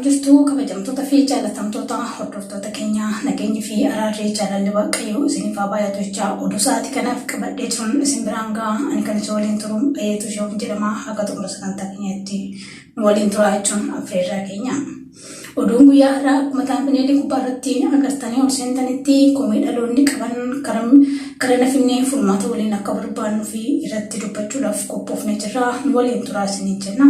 Jirtu kabajamtoota fi jaalatamtoota hordoftoota keenya, nageenyi fi araarri jaalalli Waaqayyoo isiniif haa baay'atu jechaa, oduu sa'aatii kanaaf qabadhee jiruun isin biraan ga'a. Ani kan isin waliin turu Ayyeetuu Shehuun jedhama. Haga xumura sagantaa keenyaatti nu waliin turaa jechuun affeerraa keenya. Oduun guyyaa har'aa akkuma thumbnailii gubbaa irratti agartanii ol seentanitti komii dhaloonni qaban kara nafinnee furmaata waliin akka barbaannuu fi irratti dubbachuudhaaf qophoofnee jirra. Nu waliin turaa isiniin jenna.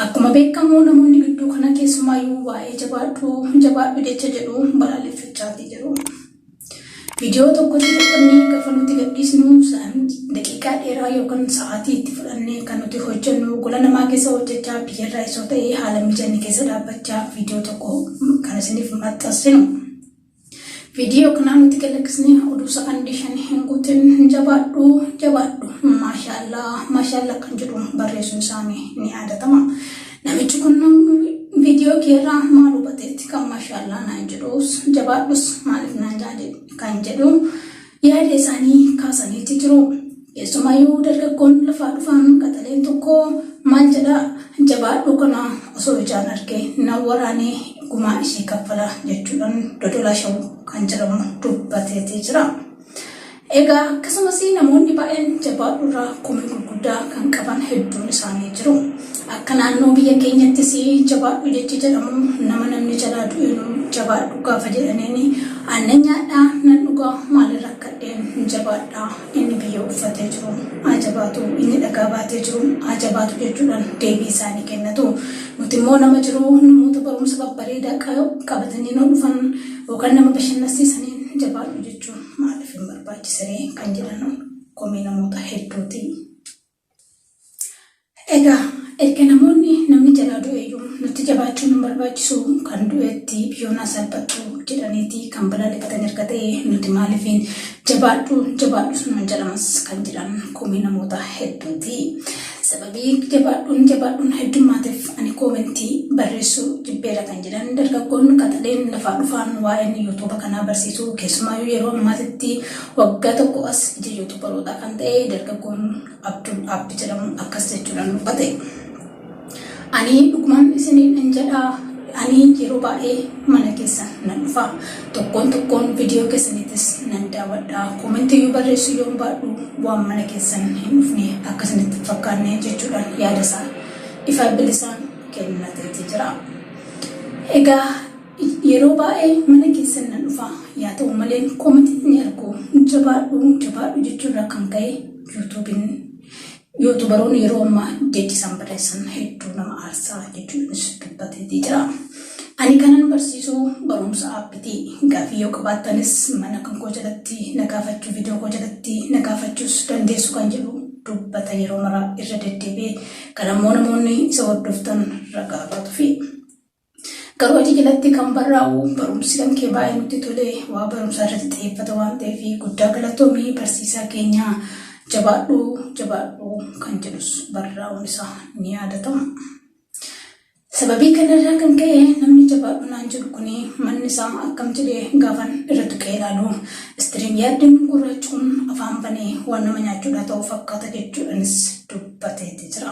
Akkuma beekamu namoonni gidduu kana keessumaayyuu waa'ee jabaadhu jabaadhu jecha jedhu balaaleffachaatii jiru. Viidiyoo tokkotti dadhabnee gaafa nuti gadhiisnu daqiiqaa dheeraa yookaan sa'aatii itti fudhannee kan nuti hojjennu, gola namaa keessa hojjechaa, biyyarraa isoo ta'ee haala mijanne keessa dhaabbachaa viidiyoo tokko kan isiniif maxxansinu. Viidiyoo kanaa nuti galaksne oduu sakandii 5 hin guutin jabaadhu jabaadhu, maashaallaa maashaallaa kan jedhu barreessuun isaanii ni yaadatama. Namichi kun viidiyoo keerraa maal hubateetti kan maashaallaa naan jedhus, jabaadhus maaliif naan kan jedhu yaada isaanii kaasaniitti jiru. Keessumaayyuu dargaggoon lafaa dhufaan qaxaleen tokko maal jedhaa, jabaadhu kana osoo ijaan arge nan waraanee gumaa ishee kaffala jechuudhaan Dodolaa Shawu kan jedhamu dubbateetii jira. Egaa akkasumas namoonni baay'een jabaadhu irraa komii gurguddaa kan qaban hedduun isaanii jiru. Akka naannoo biyya keenyattis jabaadhu jechi jedhamu nama namni jalaa du'eenuu jabaadhu gaafa jedhaniin aannan nyaadhaa nan dhugaa, maalin rakkadheen jabaadhaa, inni biyya uffatee jiru haa jabaatu, inni dhagaa baatee jiru haa jabaatu jechuudhaan deebii isaanii kennatu. Nuti immoo nama jiru namoota barumsa babbareedaa qabatanii nu dhufan yookaan nama bashannansiisaniin jabaadhu jechuun maaliif hin barbaachisne kan jedhan komii namoota hedduuti. Egaa erga namoonni namni jalaa du'eeyyuu nutti jabaachuun hin barbaachisu, kan du'eetti biyyoonaa salphattu jedhaniiti kan balaaleffatan erga ta'e, nuti maaliifiin jabaadhu jabaadhu sunuun jedhamas kan jedhan komii namoota hedduuti. Sababii jabaadhuun jabaadhuun heddummaatiif ani commentii barreessuu jibbeera kan jedhan dargaggoon qaxaleen lafaa dhufaan waa'een YouTubea kanaa barsiisuu, keessumaayyuu yeroo ammaatitti waggaa tokko as ija YouTuberootaa kan ta'e dargaggoon Abdul Abdi jedhamu akkas jechuudhaan dubbate. Ani dhugumaan isiniin jedha, ani yeroo baay'ee mana keessan nan dhufa. Tokkoon tokkoon viidiyoo keessaniitis nan daawwadha. Commentii iyyuu barreessuu yoon baadhu waan mana keessan hin dhufne akkasinitti hin fakkaanne jechuudhaan yaada isaa ifa bilisaan kennateeti jira. Egaa yeroo baay'ee mana keessan nan dhufa. Yaa ta'u malee commentii ni argu, jabaadhu jabaadhu jechuurraa kan ka'e YouTubeiin YouTuberoonni yeroo ammaa jechi isaan barreessan hedduu nama aarsaa jechuunis dubbateetii jira. Ani kanan barsiisu barumsa appitii. Gaaffii yoo qabaattanis mana kan koo jalatti na gaafachuu, viidiyoo koo jalatti na gaafachuus dandeessu kan jedhu dubbata yeroo maraa irra deddeebi'ee. Kan ammoo namoonni isa hordoftan ragaa baatuufi. Garuu achi jalatti kan barraa'u barumsi kan kee baay'ee nutti tole, waa barumsaa irratti xiyyeeffata waan ta'eef guddaa galatoomii barsiisaa keenya, jabaadhu jabaadhu kan jedhus barraa'uun isaa ni yaadatama. Sababii kanarraa kan ka'e namni jabaadhu naan jedhu kuni manni isaa akkam jedhee gaafan irra tuqee ilaalu StreamYardiin gurraachi kun afaan banee waan nama nyaachuudhaa ta'uu fakkaata jechuudhaanis dubbateeti jira.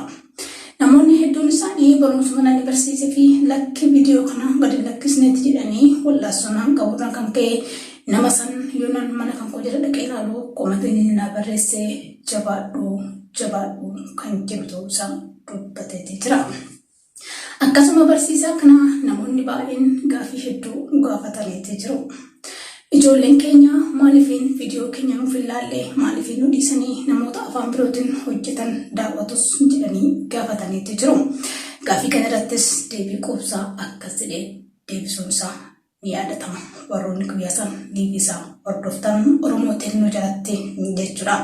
Namoonni hedduun isaanii barumsuma nani barsiisee fi lakki viidiyoo kana gadi lakkisneeti jedhanii wallaansoo qaburraan kan ka'e nama san yoonaan mana kan koo jala dhaqee ilaalu commentiin inni naa barreesse jabaadhu jabaadhu kan jedhu ta'uu isaa dubbateeti jira. Akkasuma barsiisaa kana namoonni baay'een gaafii hedduu gaafataniiti jiru. Ijoolleen keenya maaliifiin viidiyoo keenya nuuf hin laalle, maaliifiin nu dhiisanii namoota afaan birootiin hojjetan daawwatus jedhanii gaafataniiti jiru. Gaafii kana irrattis deebii quubsaa akkas jedhee deebisuun isaa ni yaadatama. Warroonni guyyaa san liivii isaa hordoftan Oromoo Teeknoo jalatti jechuudha.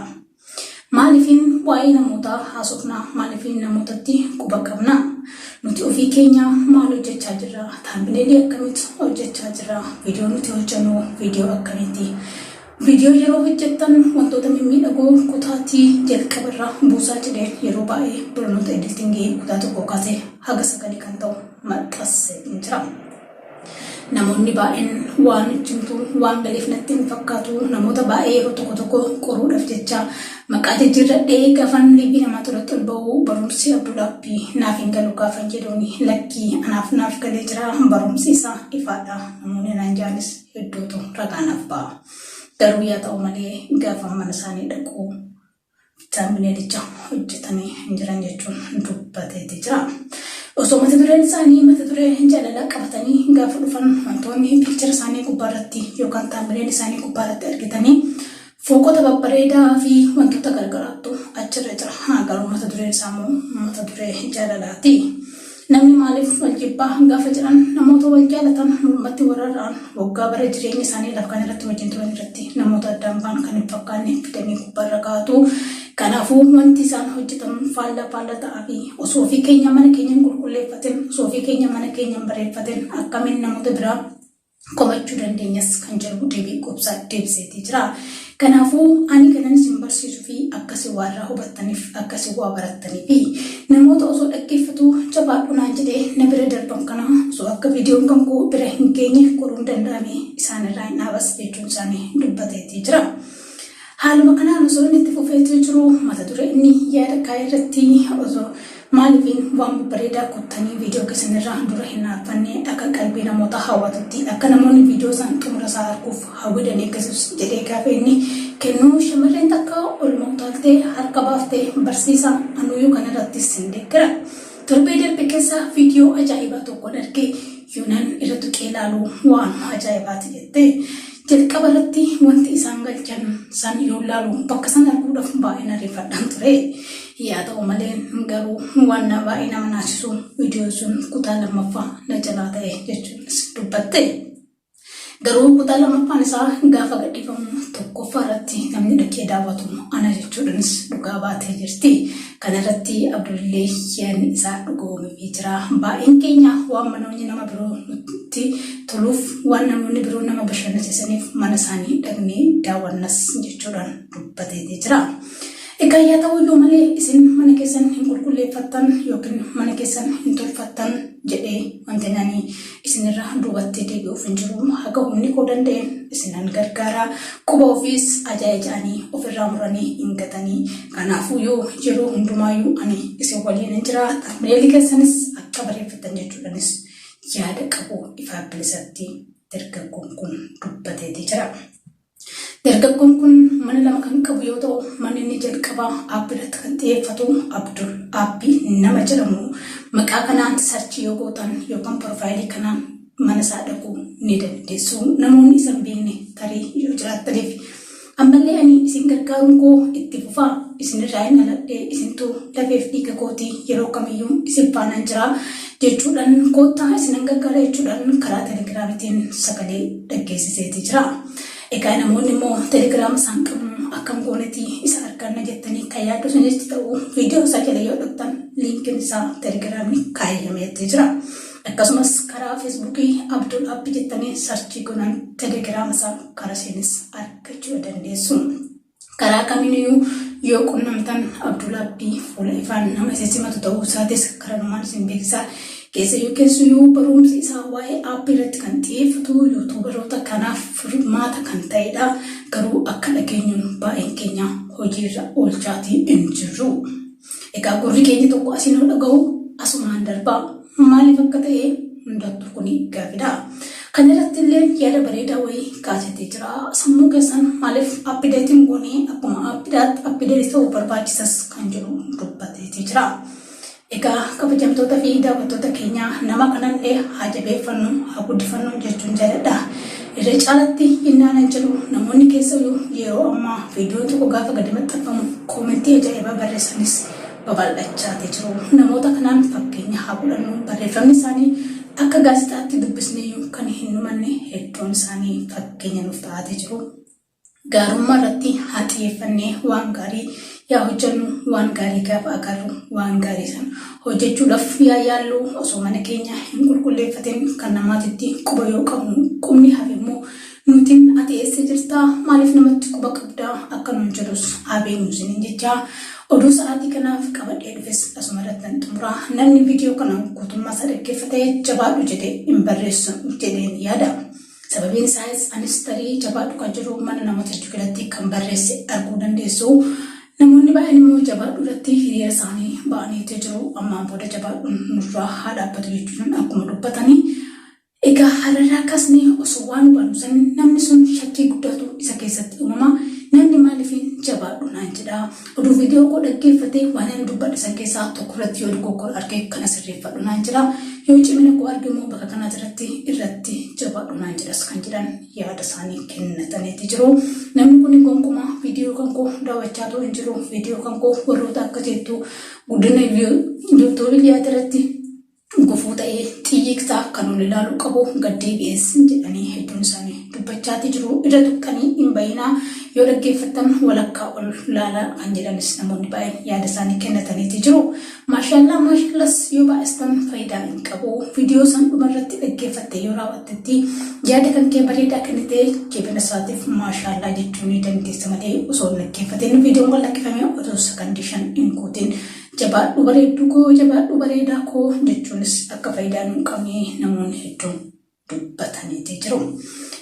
Maaliifiin waa'ee namootaa haasofnaa? Maaliifiin namootatti quba qabnaa? Nuti ofii keenya maal hojjechaa jirra? Thumbnailii akkamitti hojjechaa jirra? Viidiyoo nuti hojjennu viidiyoo akkamiiti? Viidiyoo yeroo hojjettan wantoota mimmiidhagoo kutaatii jalqabarraa buusaa jedhee yeroo baay'ee barnoota editingii kutaa 1 kaasee haga 9 kan ta'u maxxansee jira. Namoonni baay'een waan nutti himtu waan galeef natti hin fakkaatu. Namoota baay'ee yeroo tokko tokko qoruudhaaf jecha maqaa jijjiirradhee gaafan liivii namaa tolatti ol ba'u barumsi Abdulaabbii naaf hin galu gaafan jedhuun lakkii anaaf naaf galee jira barumsi isaa ifaadha namoonni naan jaanis hedduutu ragaa naaf ba'a. Garuu yaa ta'u malee gaafa mana isaanii dhaqu thumbnailicha hojjetanii hin jiran jechuun dubbateeti jira. Osoo mata dureen isaanii mata duree jaalalaa qabatanii gaafa dhufan wantoonni picture isaanii gubbaarratti yookaan thumbnail isaanii gubbaarratti argitanii fooqota babbareedaa fi wantoota gargaraattu achirra jira. Haa garuu mata dureen isaa immoo mata duree jaalalaati. Namni maaliif wal jibbaa gaafa jedhan namoota wal jaalatan mormatti wararra'an waggaa bara jireenya isaanii lafa kana irratti wajjin turan irratti namoota addaan ba'an kan hin fakkaanne fidanii gubbaarra kaa'atu. Kanaafuu wanti isaan hojjetan faallaa faallaa ta'aa fi osoo ofii keenya mana keenya hin qulqulleeffatin osoo ofii keenya mana keenya hin bareeffatin akkamiin namoota biraa komachuu dandeenyas kan jedhu deebii quubsaa deebiseetii jira. Kanaafuu ani kanan isin barsiisuu fi akkasii waa irraa hubattaniif akkasii waa barattanii fi namoota osoo dhaggeeffatu jabaadhu naan jedhee na bira darban kana osoo akka viidiyoon kan koo bira hin geenye godhuun danda'ame isaan irraa hin dhaabas jechuun isaanii dubbateetii jira. Haaluma kanaan osoo inni itti fufeetii jiru mata duree inni yaada kaa'e irratti osoo maaliifiin waan babbareedaa kuttanii viidiyoo keessan irraa dura hin dhaabbanne akka qalbii namoota hawwatutti akka namoonni viidiyoo isaan xumura isaa arguuf hawwidanii akkasumas jedhee gaafa inni kennu shamarreen takka olma utaaltee harka baaftee barsiisa anuyyuu kanarrattis sin deeggara. Torbee darbe keessa viidiyoo ajaa'ibaa tokkoon arge yoonaan irra tuqee ilaalu waan ajaa'ibaati jette. Jalqaba irratti wanti isaan galchan san yoo ilaalu bakka san arguudhaaf baay'een ariifadhaan ture. Yaa ta'u malee garuu waan na baay'ee nama naasisu viidiyoon sun kutaa lammaffaa na jalaa ta'e jechuunis dubbatte. Garuu kutaa lammaffaan isaa gaafa gadhiifamu tokkoffaa irratti namni dhaqee daawwatu ana jechuudhaanis dhugaa baatee jirti. Kana irratti Abdulillee yaadni isaa dhugoomefii jira. Baay'een keenya waan manoonni nama biroo nutti toluuf waan namoonni biroo nama bashannansiisaniif mana isaanii dhaqnee daawwannas jechuudhaan dubbateetii jira. Egaa yaa ta'uyyuu malee isin mana keessan hin qulqulleeffattan yookiin mana keessan hin tolfattan jedhee wanti ani isinirra duubatti deebi'uuf hin jiru. Haga humni koo danda'een isinan gargaara. Quba ofiis ajaa'e ja'anii ofirraa muranii hin gatanii. Kanaafuyyuu yeroo hundumaayyuu ani isin waliin hin jira. Thumbnail keessanis akka bareeffattan jechuudhanis yaada qabu ifaa bilisatti dargaggoon kun dubbateeti jira. Dargaggoon kun mana lama kan qabu yoo ta'u, manni inni jalqabaa aappii irratti kan xiyyeeffatu Abdul Aappii nama jedhamu maqaa kanaan search yoo gootan yookaan profaayilii kanaan mana isaa dhaquu ni dandeessu. Namoonni isa hin beekne tarii yoo jiraattaniif. Ammallee ani isin gargaaruun koo itti fufaa. Isinirraa hin dhaladhee isintu lafeef dhiiga kootii yeroo kamiyyuu isin faanaan jira jechuudhaan koottaa isinan gargaara jechuudhaan karaa telegiraamitiin sagalee dhaggeessiseeti jira. Egaa namoonni immoo telegiraama isaan qabnu akkam gooneti isa arganna jettanii kan yaaddu isinitti ta'u viidiyoo isaa jala yoo dhaqxan liinkiin isaa telegiraamni kaayyameetti jira. Akkasumas karaa feesbuukii Abdul Abbi jettanii sarchii goonaan telegiraama isaa karaa isinis argachuu dandeessu. Karaa kamiiniyyuu yoo qunnamtan Abdul Abbii fuula ifaan nama isin simatu ta'uu isaatis karanumaan isin beeksisa. Keessayyuu keessayyuu barumsi isaa waa'ee aappii irratti kan xiyyeeffatu yuutuubaroota kanaaf furmaata kan ta'edha. Garuu akka dhageenyuun baay'een keenya hojiirra oolchaatii hin jirru. Egaa gurri keenya tokko asiin yoo dhaga'u asumaan darbaa. Maaliif akka ta'e hundattuu kuni gaafidha. Kana irratti illee yaada bareedaa wayii kaasetee jira. Sammuu keessan maaliif update goonee akkuma update update ta'uu barbaachisas kan jedhu dubbateetii jira. Egaa kabajamtoota fi daawwattoota keenya nama kanallee haa jabeeffannu haa guddifannu jechuun jaaladha. Irra caalatti innaanan jedhu namoonni keessayyuu yeroo ammaa viidiyoon tokko gaafa gadi maxxanfamu koomentii ajaa'ibaa barreessanis babal'achaatee jiru. Namoota kanaan fakkeenya haa godhannu barreeffamni isaanii akka gaazexaatti dubbisneeyyuu kan hin dhumanne hedduun isaanii fakkeenya nuuf ta'aatee jiru. Gaarummaa irratti haa xiyyeeffannee waan gaarii yaa hojjennu waan gaarii gaafa agarru waan gaarii sana hojjechuudhaaf yaa yaallu osoo mana keenya hin qulqulleeffatin kan namaatitti quba yoo qabnu qubni hafe immoo nutiin ati eessa jirtaa maaliif namatti quba qabdaa akka nuun jedhus haa beeknu isiniin jechaa. Oduu sa'aatii kanaaf qabadhee dhufes asuma irrattan xumura. Namni viidiyoo kana guutummaa isaa dhaggeeffate jabaadhu jedhee hin barreessu jedheen yaada. Sababiin isaas anis tarii jabaadhu kan jedhu mana namoota hedduu jalatti kan barreesse arguu dandeessu. Namoonni baay'een immoo jabaadhu irratti hiriira isaanii ba'aniitu jiru. Ammaan booda jabaadhuun nurraa haa dhaabbatu jechuun akkuma dubbatanii. Egaa har'arraa kaasnee osoo waan hubannu san namni sun shakkii guddaatu isa keessatti uumama. Namni maaliifin jabaadhu naan jedha. Oduu viidiyoo koo dhaggeeffatee waan ani dubbadhe san keessaa tokko irratti yoo dogoggora arge kana sirreeffadhu naan jedha. Yoo cimina koo arge immoo bakka kanaa irratti irratti jabaadhu naan jedhas kan jedhan yaada isaanii kennataniiti jiru. Namni kun gonkumaa viidiyoo kan koo daawwachaa too hin jiru. Viidiyoo kan koo warroota akka jeettu guddina yuutuubii dhiyaate irratti gufuu ta'ee xiyyiqtaa kan ol ilaaluu qabu gad deebi'ees jedhanii hedduun isaanii dubbachaati jiru. Irra tuqxanii hin bayinaa yoo dhaggeeffattan walakkaa ol laalaa kan jedhanis namoonni baay'een yaada isaanii kennataniiti jiru. Maashaallaa maashaallas yoo baay'istan faayidaa hin qabu. Viidiyoo san dhumarratti dhaggeeffatte yoo raawwattetti yaada kan kee bareedaa kennite jabina isaatiif maashaallaa jechuu ni dandeessa malee osoo hin dhaggeeffatin viidiyoon kan lakkifame otoo sakandii 5 hin guutin Jabaadhu bareedduu koo jabaadhu bareedaa koo jechuunis akka faayidaa hin qabne namoonni hedduun dubbataniiti jiru.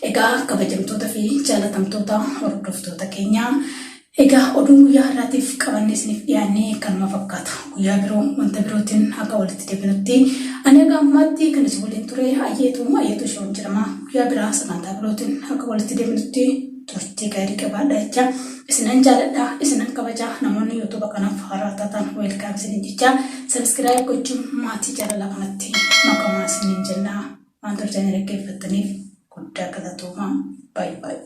Egaa kabajamtoota fi jaalatamtoota hordoftoota keenyaa egaa oduun guyyaa har'aatiif qabannee isiniif dhiyaannee kanuma fakkaata. Guyyaa biroo wanta birootiin haga walitti deebinutti ani haga ammaatti kan isin waliin ture Ayyeetuu Ayyeetuu Ishoon jedhama. Guyyaa biraa sagantaa birootiin haga walitti deebinutti turtii gaarii qabaadha jecha isinan jaaladha isinan kabaja. Namoonni yuutuuba kanaaf haaraa taatan weelkaam isinin jecha sabiskiraayib gochuun maatii jaalalaa kanatti makamaa isinin jenna. Waan turtanii dhaggeeffattaniif guddaa galatoomaa. Baay'ee baay'ee.